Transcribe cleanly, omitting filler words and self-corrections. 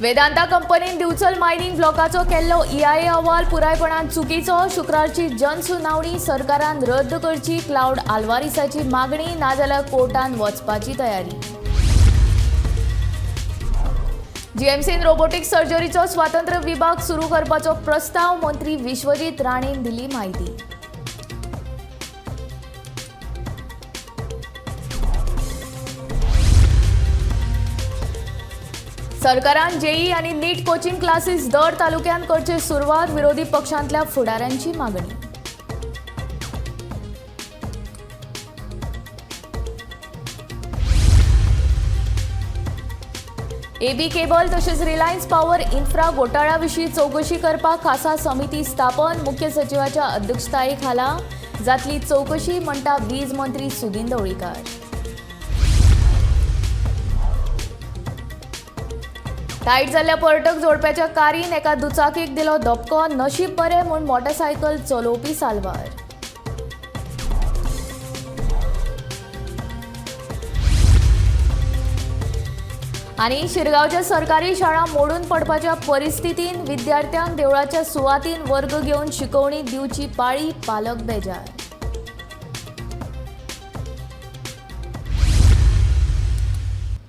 वेदांता कंपनीन दिवचल मायनिंग ब्लॉकाचो केल्लो ईआयए अहवाल पुरायपणान चुकीचो. शुक्रारची जनसुनावणी सरकारान रद्द करची क्लावड आल्वारीसाची मागणी. नाजाल्यार कोर्टान वचपाची तयारी. जीएमसीन रोबोटिक सर्जरीचो स्वतंत्र विभाग सुरू करपाचो प्रस्ताव. मंत्री विश्वजीत राणेन दिली म्हायती. सरकारान जेई आनी नीट कोचिंग क्लासीस दर तालुक्यांत करचे सुरवात. विरोधी पक्षांतल्या फुडाऱ्यांची मागणी. एबी केबल तशेंच रिलायन्स पॉवर इन्फ्रा घोटाळ्या विशीं चवकशी करपाक खासा समिती स्थापन. मुख्य सचिवाच्या अध्यक्षताये खाला जातली चवकशी, म्हणटा वीज मंत्री सुदिन ढवळीकार. टायट जाल्ल्या पर्यटक जोडप्याच्या कारीन एका दुचाकीक दिलो धपको. नशीब बरें म्हूण मोटरसायकल चलोवपी साल्वार. आनी शिरगांवच्या सरकारी शाळा मोडून पडपाच्या परिस्थितीन विद्यार्थ्यांक देवळाच्या सुवातीन वर्ग घेवन शिकवणी दिवची पाळी. पालक बेजार.